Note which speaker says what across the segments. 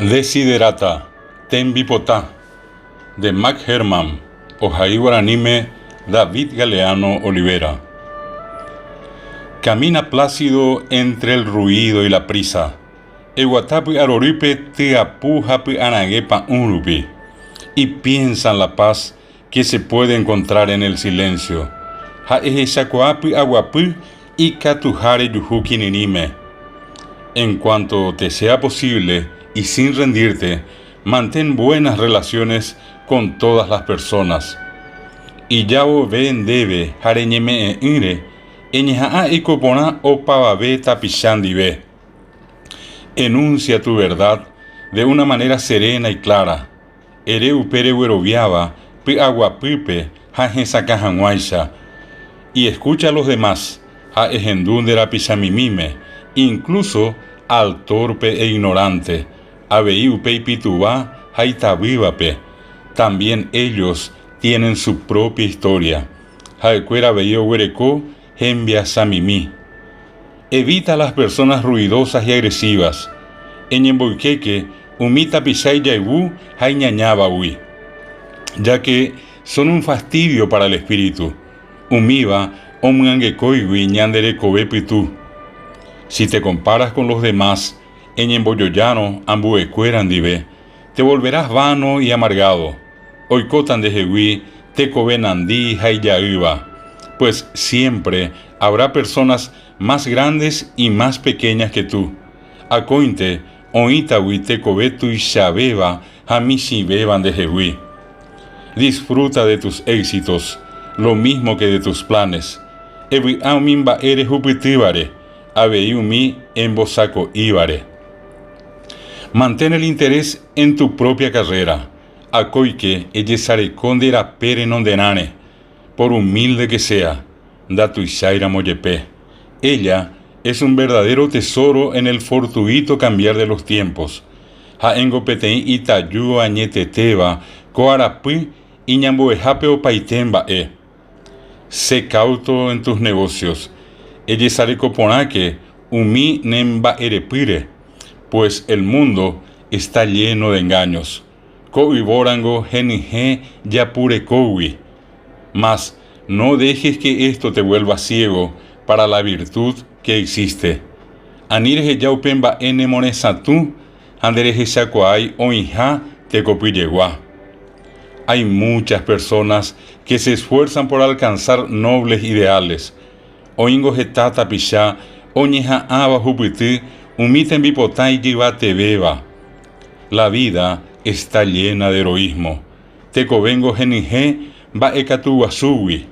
Speaker 1: Desiderata, Tembipota, de Mac Hermann, ohai guaraníme David Galeano Olivera. Camina plácido entre el ruido y la prisa. Eguata py'arorýpe tyapu ha py'aragẽ pa'ũ rupi. Y piensa en la paz que se puede encontrar en el silencio. Ha ehechakuaa py'aguapy ikatuha rejuhu kirirĩme. En cuanto te sea posible y sin rendirte, mantén buenas relaciones con todas las personas. Ija vove ndéve ha reñeme'ẽ'ỹre, eñeha'ã eiko porã opavave tapicha ndive. Enuncia tu verdad de una manera serena y clara. Ere upe regueroviáva py'aguapýpe ha hesakã hag̃uáicha. Y escucha a los demás ha ehendu nde rapichamimíme, incluso al torpe e ignorante, avei upe ipituva ha itavývape. También ellos tienen su propia historia. Ha'ekuéra avei oguereko hembiasamimi. Evita las personas ruidosas y agresivas. Eñemboykéke umi tapicha ijayvu ha iñañávagui, ya que son un fastidio para el espíritu, umíva omyangekóigui ñande rekove pytu. Si te comparas con los demás, eñembojojárõ ambuekuéra ndive, te volverás vano y amargado. Oikóta ndehegui tekove nandi ha ijaýva, pues siempre habrá personas más grandes y más pequeñas que tú. Akóinte oĩtagui tekove tuichavéva ha michĩvéva ndehegui. Disfruta de tus éxitos, lo mismo que de tus planes. Evy'a umi mba'e rehupytývare, avei umi embosako'ívare. Mantén el interés en tu propia carrera. Akóike ejesareko nde rape renonderãre, por humilde que sea, ndatuicháiramo jepe. Ella es un verdadero tesoro en el fortuito cambiar de los tiempos. Ha'éngo peteĩ itaju añetetéva ko arapy iñambuehápe opaite mba'e. Sé cauto en tus negocios. Ejesareko porãke umi ne mba'erepýre, pues el mundo está lleno de engaños. Ko yvórango henyhẽ japurekógui. Mas no dejes que esto te vuelva ciego para la virtud que existe. Ani reheja upe mba'e nemoresatũ ha nderehechakuaái oĩha tekopyjegua. Hay muchas personas que se esfuerzan por alcanzar nobles ideales. Oĩngo heta tapicha oñeha'ãva ohupyty umi tembipota ijyvatevéva. La vida está llena de heroísmo. Tekovéngo henyhẽ mba'ekatu guasúgui.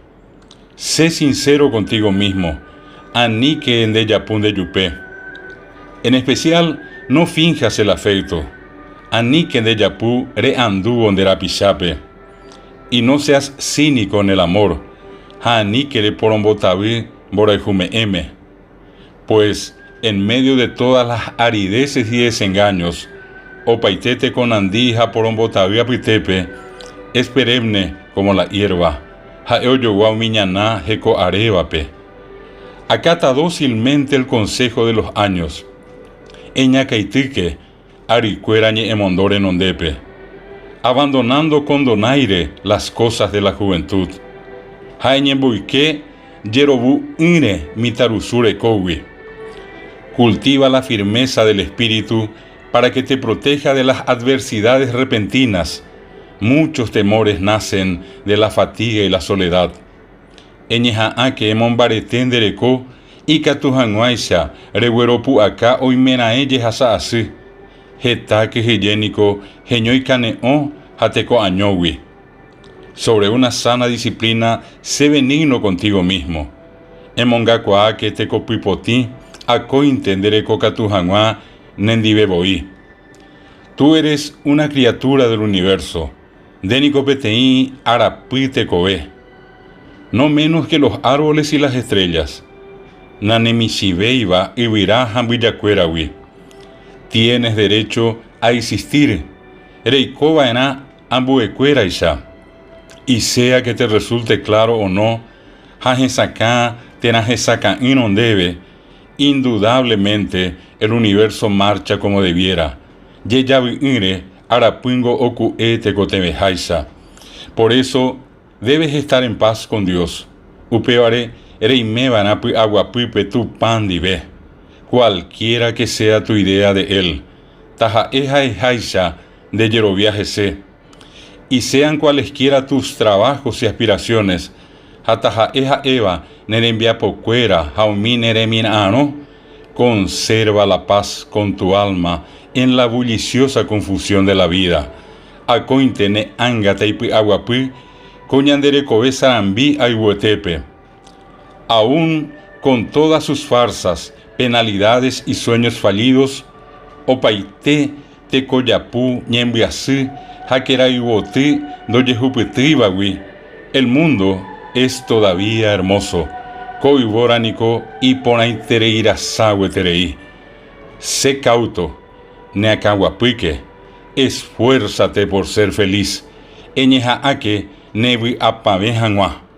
Speaker 1: Sé sincero contigo mismo, aníke ndejapu ndejupe. En especial, no finjas el afecto, aníke ndejapu re'andúvo nde rapichápe. Y no seas cínico en el amor, ha aníke reporombotavy mborayhume'ẽme. Pues, en medio de todas las arideces y desengaños, opaite tekonandi ha porombotavy apytépe, es perenne como la hierba, ha'e ojogua umi ñana heko arévape. Acata dócilmente el consejo de los años. Eñakaitýke arykuéra ñe'ẽmondo renondépe. Abandonando con donaire las cosas de la juventud. Ha eñemboyke jerovu'ỹre mitãrusu rekógui. Cultiva la firmeza del espíritu para que te proteja de las adversidades repentinas. Muchos temores nacen de la fatiga y la soledad. Eñeha'ãke emombarete nde reko ikatu hag̃uáicha regueropu'aka oimeraẽ jehasa asy. Heta kyhyje niko heñói kane'õ ha teko añógui. Sobre una sana disciplina sé benigno contigo mismo. Emongakuaáke tekopypotĩ akóinte nde rekokatu hag̃ua nendive voi. Tú eres una criatura del universo. Nde niko peteĩ arapy tekove. No menos que los árboles y las estrellas. Nanemichĩvéiva yvyra ha mbyjakuéragui. Tienes derecho a existir. Reiko va'erã ambuekuéraicha. Y sea que te resulte claro o no, ha hesakã térã hesakã'ỹrõ ndéve, indudablemente el universo marcha como debiera. Jejavy'ỹre arapýngo oku'e tekotevẽháicha. Por eso debes estar en paz con Dios. Upévare reimeva'erã py'aguapýpe Tupã ndive. Cualquiera que sea tu idea de Él, taha'e ha'eháicha nde jerovia hese. Y sean cualesquiera tus trabajos y aspiraciones, ha taha'e ha'éva ne rembiapokuéra ha umi ne remira'arõ, conserva la paz con tu alma en la bulliciosa confusión de la vida. Akóinte ne ánga taipy'aguapy ko ñande rekove sarambi ayvuetépe. Aún con todas sus farsas, penalidades y sueños fallidos, opaite tekojapu ñembyasy ha kerayvoty ndojehupytýivagui, el mundo es todavía hermoso, ko yvóra niko iporãitereirasa gueterei. Sé cauto, neakãguapýke, esfuérzate por ser feliz, eñeha'ãke ne vy'apavẽ hag̃ua.